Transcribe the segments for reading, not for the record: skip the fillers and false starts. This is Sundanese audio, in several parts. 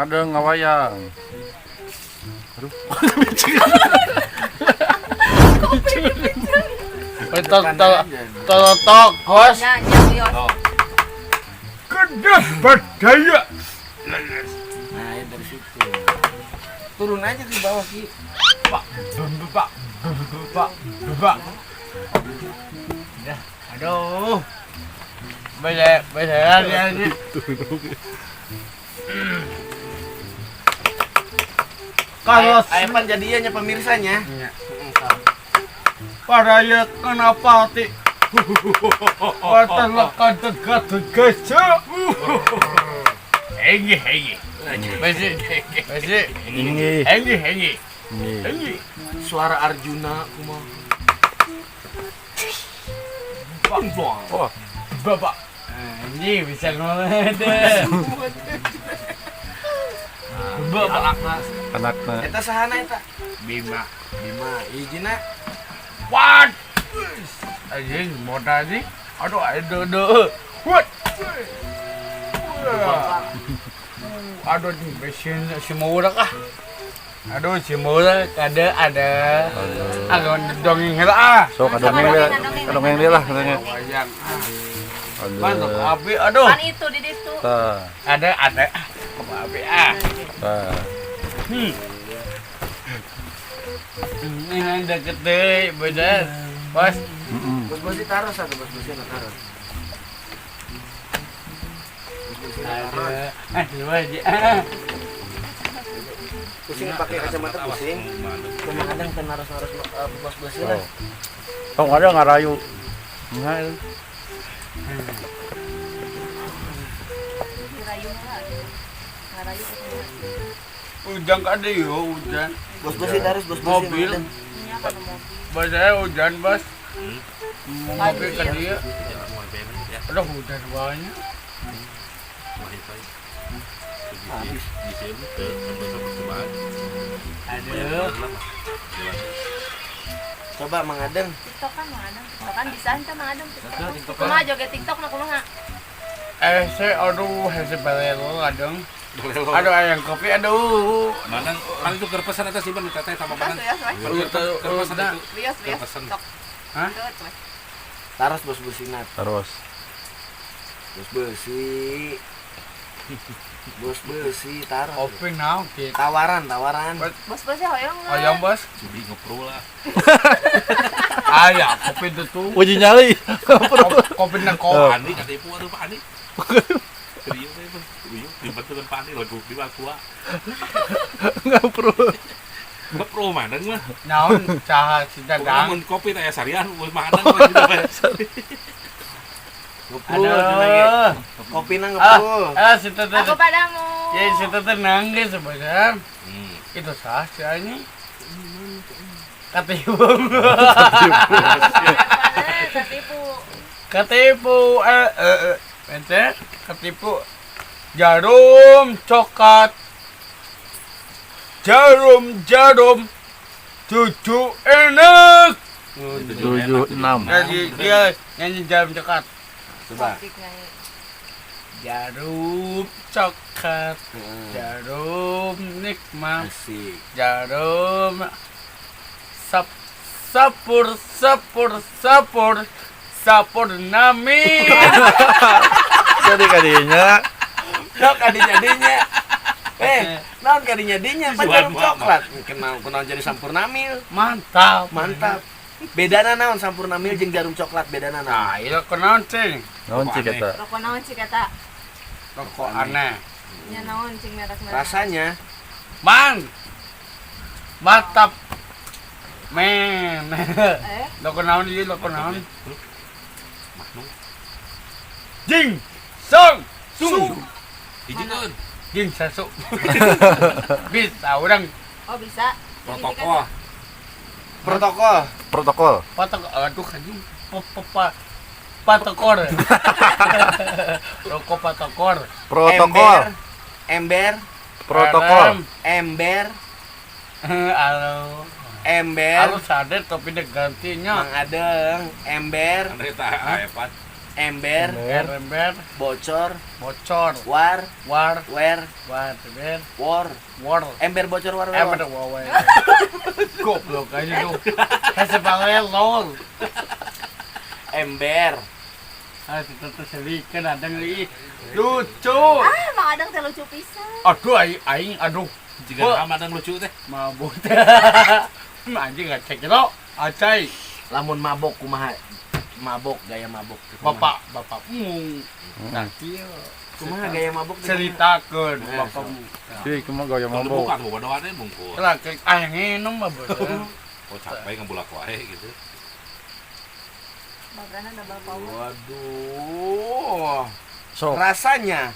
Adeng ngawayang. Aduh. Tok tok tok tok hos. Nya nya wios. Kedas berdaya. Nah, ya dari situ. Turun aja di bawah, Ki. Pak, pak, pak, pak. Ya, aduh. Baca, baca ya ini. Kalau ayo pan jadinya pemirsanya. Iya. Para kenapa ti? Patelekan tega-tega. Hengi hengi. Besi, besi. Ini. Hengi hengi. Ini. Hengi. Suara Arjuna kumaha. Oh, Bapak. Ini bisa ngomong deh. Bapak. anakna. Eta sahana eta? Bima. Bima, ijina. What? Anjing, mau tadi? Aduh, aduh, aduh. What? Aduh, mesin si murah kah? Aduh, si murah kada ada. Aduh, dongeng heula ah. Sok adongeng dia. Adongeng dia lah katanya. Wayang. Aduh. Mantap api, aduh. Pan itu di ditu. Tah, Ada ada. Api ah. tah. Ini deket deh, bener. Bos, Heeh. Bos bos taruh satu, bos bosnya taruh. Bos bosnya taruh. ada. Aduh, aja. Pusing pakai kacamata pusing. Cuma kadang kan naros-naros bos bosnya lah. Oh. Oh, ada ngarayu. Nah, itu. Dirayu heula. Ngarayu kumaha. Hujan kada yo, hujan. Bos bosnya taruh, bos bosnya. Mobil. Nya kana mobil. Bos saya hujan, bos. Mau ngopi ke dia. Aduh, hujan banyak. Habis. Aduh. Coba Mang Adeng. TikTok kan Mang Adeng. TikTok kan bisa ente Mang Adeng TikTok. Kumaha joget TikTok na kumaha? Saya aduh, saya balelo adeng. Aduh, ayam kopi, aduh. Mana kan itu kerpesan atas sih ban teteh sama Terus banan. wios we. Kerpesan itu. Wios wios. Kerpesan. Sok. Hah? Geut we. Taruh bos bosina. Terus. Bos besi. Bos besi taruh. Kopi now, gitu. Tawaran, tawaran. Bos bosnya hoyong nggak? Ayam, bos. Cudi ngepro lah. Ayam, kopi itu tuh. Uji nyali. Kopi nang Pak Andi katipu aduh Pak Andi. Serius itu. Serius dibantu Pak Andi lagu di aku. Enggak perlu. Ngepro mana mah. Naon caha si dadang. Mun kopi teh sarian mun makanan mah gitu. Ngeprul cenah ge. Aduh. Kopina ngeprul. Ah, si teteh. Aku padamu. Ya, si teteh nangis sebenarnya. Itu sah si anjing. Ketipu. Mana ketipu. Ketipu. Ente ketipu. Jarum coklat. Jarum jarum. Cucu enak. 76. Jadi dia nyanyi jarum coklat. Coba. Topik nyanyi. Jarum coklat, jarum nikmat, Asik. jarum sap sapur sapur sapur sapur nami. Jadi kadinya Dok kadinya dinya. Naon kadinya dinya pan jarum coklat. Kenal kenal jadi sampurnamil. Mantap. Mantap. Bedana naon sampurnamil jeung jarum coklat bedana naon? Nah, itu kenaon cing? naon cik eta? Rokok naon cik eta? Rokok aneh. Nya naon cing merek-merek. Rasanya Man. Mantap. Men. Eh, Rokok naon ieu rokok naon? Jing song sung. Izinkeun. Jing sasu. Bisa orang oh bisa. Protokol. protokol. Protokol. patok aduh anjing patokor. Rokok patokor. Protokol. Ember, Protokol. ember, Halo. ember. Harus sadar tapi dia gantinya. Mang Adeng, ember, Anda eta aepat. Ember, Ember, bocor, bocor, war, war, wer, war, wer, wor. War. Ember bocor war wer. Ember wawe. Goblok aja tuh. Hese lol. Ember. Ah, itu selikeun adeng li. Lucu. Ah, Mang Adeng teh lucu pisan. Aduh aing aing aduh. Jika nama adang lucu teh. Mabuk teh. Anjing ngecek lo. Acai. Lamun mabok kumaha? Mabok gaya mabok. Kumaha? Bapak, bapakmu. Nah, kieu. Kumaha gaya mabok? Ceritakeun Nah, bapakmu. Sih, kumaha gaya Kalau mabok. bukan bawa doa deh bungkus. Lah aing nginum mah bos. Oh capek ngebulak wae gitu. Babrana double power. Waduh. Sok. Rasanya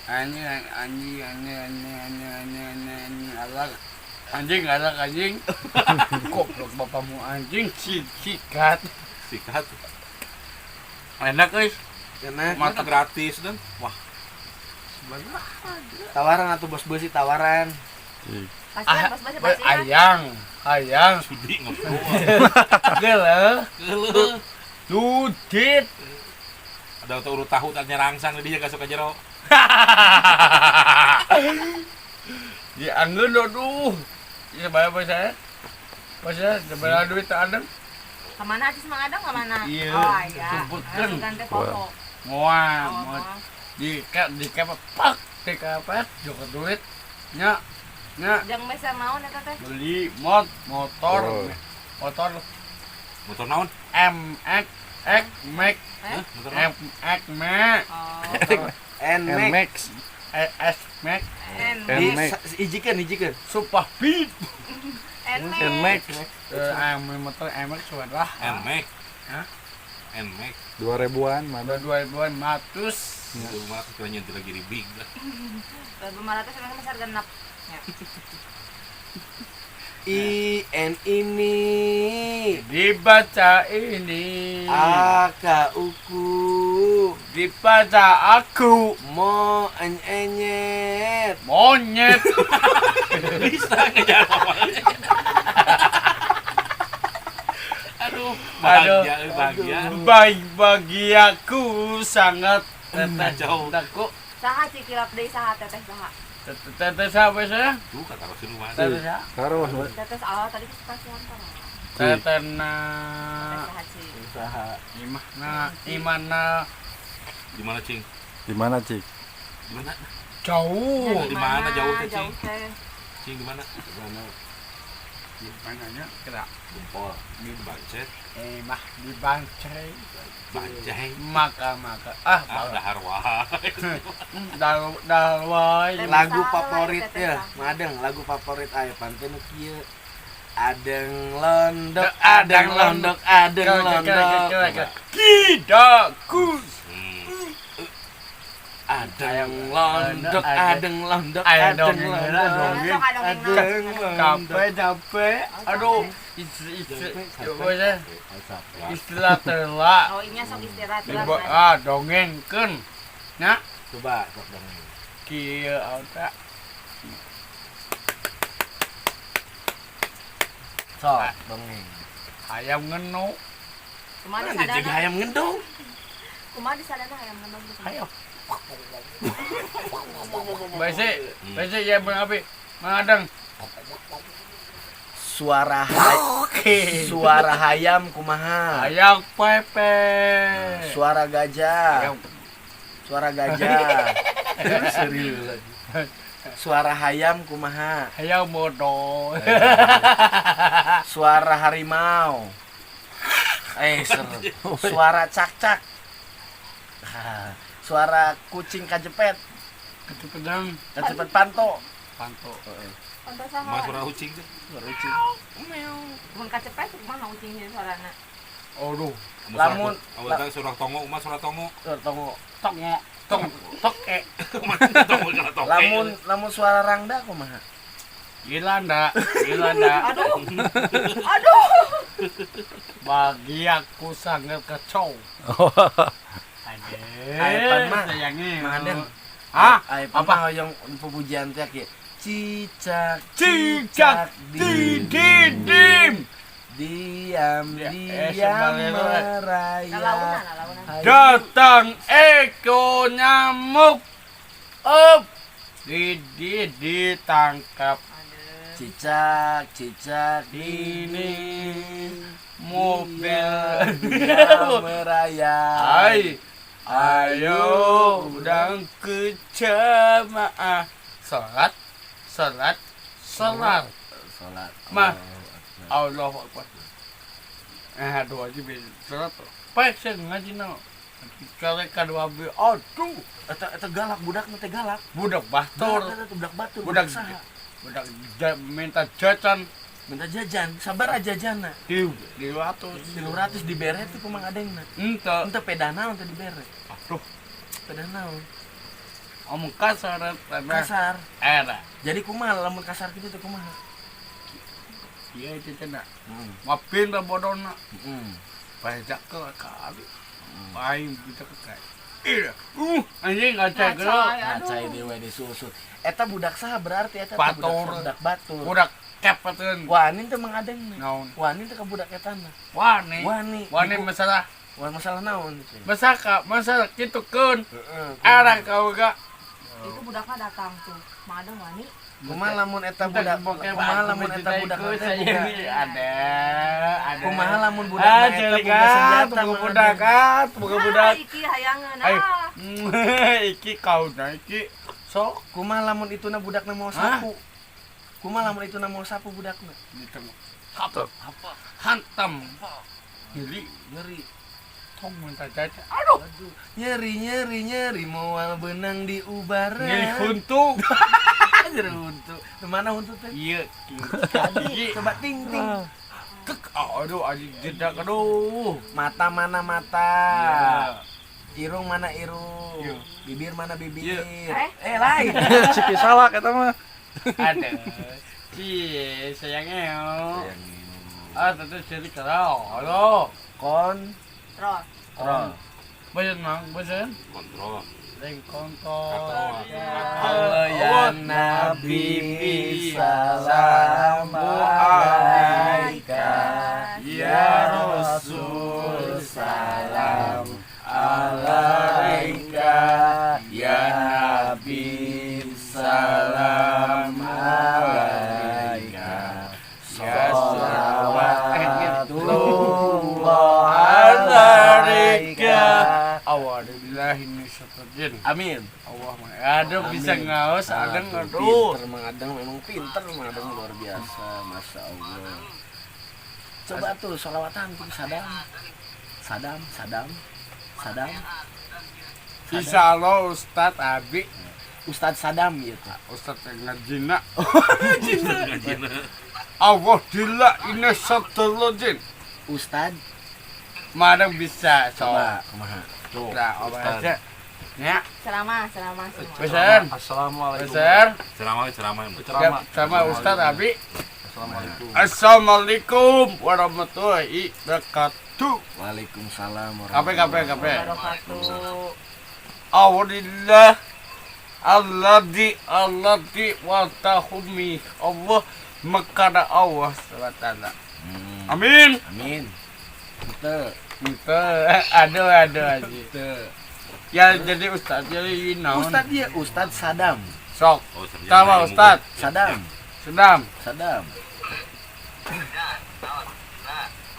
Anjing anjing anjing anjing anjing anjing anjing anjing alak. Anjing alak anjing. Goblok bapakmu anjing sikat. Sikat. Enak euy. enak. Mata gratis dan wah Tawaran atau bos besi tawaran. Cik. Pasihan, bos bos pasihan. Ayang, ayang. sudi ngobrol. Geuleuh. Geuleuh. Ludit. Ada urut tahu tanya rangsang di dia gak suka jero. Di anggeun aduh. Ieu bayar bos saya. Bos saya sebenarnya duit tak ada. Kemana aja Mang Adeng kemana? Iya, Oh, aya. sebutkeun. Sugan teh poho. Moal, Oh, moal. Di ka di ka pak, di ka apa? Joko duit. Nya. Nya Jang meser naon eta teh? beli motor. Oh. Motor Motor naon? M X X Max Eh? Hah? Motor naon? M X Max Oh. N Max. Nmax. S Max N N Di Max. ijikan ijikan. Super Beat. N Nmax. Motor M Max sudah. Nmax. Hah? Nmax. 2000-an mana? 2500. Itu mah kira nyentuh lagi di big lah. 2500 emang meser genep. Ya. I N ini. Dibaca ini. A K U K. Dibaca aku. Mo en enyet. Monyet. Bisa ngejar apa? Aduh, bahagia, bahagia. Baik bagi aku sangat teteh Jauh. Takut. Saha cikilap deui saha teteh saha? Teteh siapa saya? Tuh kata Rasulullah. Teteh siapa? Taruh. Teteh awal tadi pasihan teh. Teteh na Teteh saha cik? Usaha. Imahna Imana Di mana, Cing? Di mana, Cik? Di mana? jauh. Di mana jauh teh, Cing? Jauh teh. Cing di mana? Mana? Di mananya kira Jempol. Di Bancet. Imah di Bancai. Banceng. Maka maka ah Ah, dahar wae. dal dal wae. Lagu Saha, favorit teteh ya, saha. Madeng, lagu favorit aya pantun nu kieu. Adeng londok, adeng londok, adeng londok. Tidak kus. Adeng londok, adeng londok, Ayo adeng dongeng, londok. dongeng. Sok adongeng naon? Adeng londok. Capek capek. Aduh, istilah telah Oh, ini sok istirahat lah. dibuat ah dongengkeun. Nya Coba sok dongeng. kieu ota. Sok dongeng. Ayam ngenu. Kumaha Mana jadi disadana? hayam ngendong? Kumaha disadana hayam ngendong? Ayo. Basi, basi ya Bang Api. Mang Adeng. Suara suara hayam kumaha? Ayam pepe. Suara gajah. Ayam. Suara gajah. Serius lagi. Suara hayam kumaha? Ayam bodoh. Suara harimau. Seru. Suara cak-cak. Suara kucing kajepet, Kecepatan kajepet panto. panto. Panto saha? Mas suara ucing teh. Suara ucing. Mun kacepet kumaha ucing ieu suarana? Aduh, Lamun awal suara tongo, umat suara tongo. Suara tongo. tongo, tong, toke. Tongo suara toke. Lamun lamun suara rangda kumaha? Gilanda, gilanda. Aduh. Aduh. Bagi aku sangat kacau. Ayepan mah, sayangnya. Mang Adeng. Ah, Ayepan apa? mah hoyong pupujian teh kieu. Cicak Cicak di didim. Diam Ya, diam sebalik. merayap. Lalaunan, lalaunan. Hayu. Datang eko nyamuk. Up. Di ditangkap. Aduh. Cicak cicak Ini mobil. Diam merayap. Hai. Ayo udang ke jamaah. Salat, salat, salat. Salat. Ma. Allahu Akbar. Allah Akbar. Aduh aja bisa salat. Pak saya ngaji no. Kali kedua abi, aduh, Eta eta galak budak teh galak. budak batur, Galak, eta budak batur. Budak- saha? budak minta jajan Minta jajan, sabar aja jajana. di 200. 300 dibere tuh ku Mang Adengna. Ente, Ente peda naon teh dibere? aduh, Peda naon? omong kasar, tapi Kasar. era. Jadi kumaha lamun kasar kitu teh kumaha? Iya itu cina. Heeh. Mah pinter bodona. Heeh. Pajak ke kali. Aing bisa ke kai. Iya. Anjing ngacai geus. Ngacai, Ngacai aduh. dewe disusut. Eta budak saha berarti eta teh Batur. budak batur. Budak kepeteun. Wani teh Mang Adengna. Naon? Wani teh ka budak etana. Wani. Wani. Wani masalah. Wah masalah naon teh? Masalah masalah kitu keun. Heeh. Arah kau gak. Itu budaknya datang tuh. Mang Adeng wani. Kumaha lamun eta budak kumaha lamun eta budak teh boga ada ada. Kumaha lamun budak Ah, eta celik boga ah, senjata boga Mang budak Adeng. ah, boga budak. Ah, iki hayangan Ayo. ah. Iki kau na iki. Sok Kumaha lamun ituna budakna mau Hah? sapu? Kumaha lamun ituna mau sapu budakna? gitu. Apa? Hantam. Nyeri, Nyeri. tong minta jajan. Aduh, Aduh, nyeri nyeri nyeri moal benang di ubaran. nyeri huntu. Nyeri huntu. Di mana huntu teh? Iya. Aduh, coba ting ting. Kek, aduh, anjing jedak aduh. Mata mana mata? Iya. Irung mana irung? Iya. Bibir mana bibir? Iya. Eh lain. Ciki salah eta mah. Aduh. Cie, sayangnya. Ah, tentu jadi kerau. Halo. Kon Terus. kontrol. Bosan mang, bosan. Kontrol. Leng kontol. Allah ya Nabi salam alaika ya Rasul salam alaika ya Nabi salam alaika sholawatullah alaika. Awalillah ini seperti Amin. Allah mah. Aduh bisa Amin. ngaos, adeng Aduh, aduh. pinter Mang Adeng, memang pinter Mang Adeng luar biasa, masya Allah. Coba tuh sholawatan tuh Sadam, Sadam, Sadam, Sadam, Insya Allah Ustadz Abi, Ustadz Sadam gitu. Ustadz ngajina. Ngajina. Allah dila ini satu jin. Ustadz, Madang bisa so. coba kumaha. Tuh. Nah, obat aja. Ya, Ceramah, ceramah semua. Besar. Assalamualaikum. Besar. Ceramah ceramah. Ceramah. Sama Ustadz Abi. Assalamualaikum. Assalamualaikum warahmatullahi wabarakatuh. Waalaikumsalam Kape kape kape. Wabarakatuh. Alhamdulillah Alladzi alladzi watahumi Allah makana Allah SWT. Amin. Amin. Betul. Itu aduh aduh aja. Ya jadi ustaz jadi naon? Ustadz dia, Ustadz Sadam, Sok. Oh, sarjana Sama ilmu. Ustaz. Sadam, Sedam. Sadam.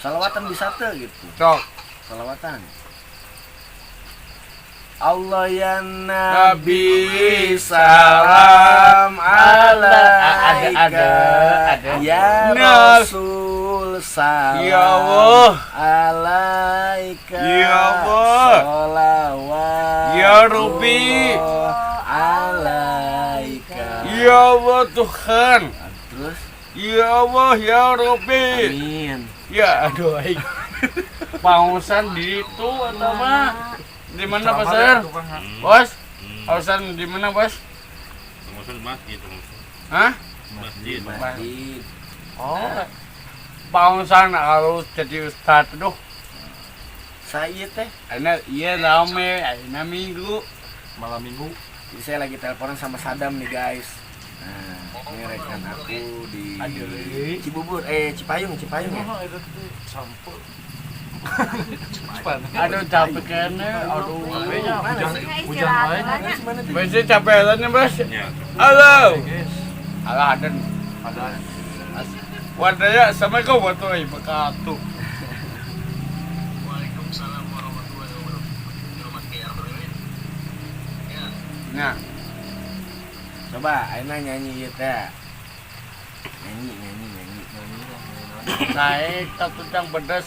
Salawatan bisa tuh gitu. Sok. Salawatan. Allah ya Nabi Nabi salam Ada, alaika ada, ada. ya Nas. Rasul salam Ya Allah. alaika Ya Allah. sholawat Ya Rabbi. alaika. Ya Allah Tuhan. Terus Ya Allah ya Rabbi. amin. Ya aduh aing. Pausan di itu atau mah di mana Ceramah pasar? ya, tukang. Bos, Hmm. pausan di mana bos? Pengurusan masjid, pengurusan Hah? masjid. Masjid. Oh. Pausan harus jadi ustad aduh. Saya teh Ana iya rame, ayeuna minggu. Malam Minggu. Jadi saya lagi teleponan sama Sadam nih guys. Nah, Ini rekan aku di Aduh. Cibubur, eh Cipayung, Cipayung ya. Sampo. Aduh capek kene, aduh. Maksudnya Hujan istirahat lain. lah nya. Mana tuh? Besi capek lah bos. Ya. Halo. Guys, Alah ada. ada. Wadaya assalamualaikum warahmatullahi wabarakatuh. Nah, Coba Aina nyanyi ieu teh. Nyanyi, nyanyi, nyanyi. Naik ke tukang pedas.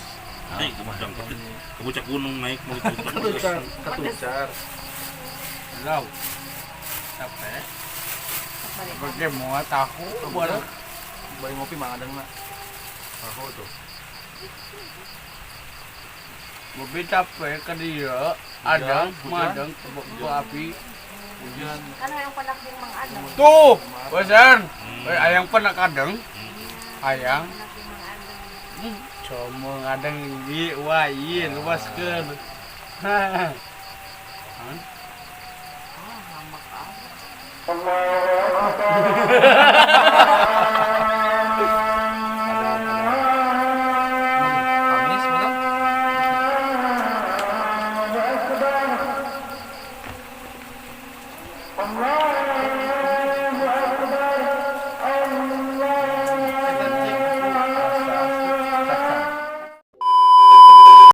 Naik ke puncak, ke puncak gunung naik mau ke puncak pedas. Ketucar, ketucar. Halo. Capek. Pakai mau tahu baru. Bari ngopi Mang Adeng mah. Tahu tuh. Mobil capek ke dia. Adang, Hujan, madang, ke api. Hujan. Kan yang penak jeung Mang Adeng. Tuh, bosan. Eh, ayang pernah kadang. Ayang. Penak jeung Mang Adeng. Cuma ngadeng di wah iya luaskeun. Hah. Ah, ngambek ah.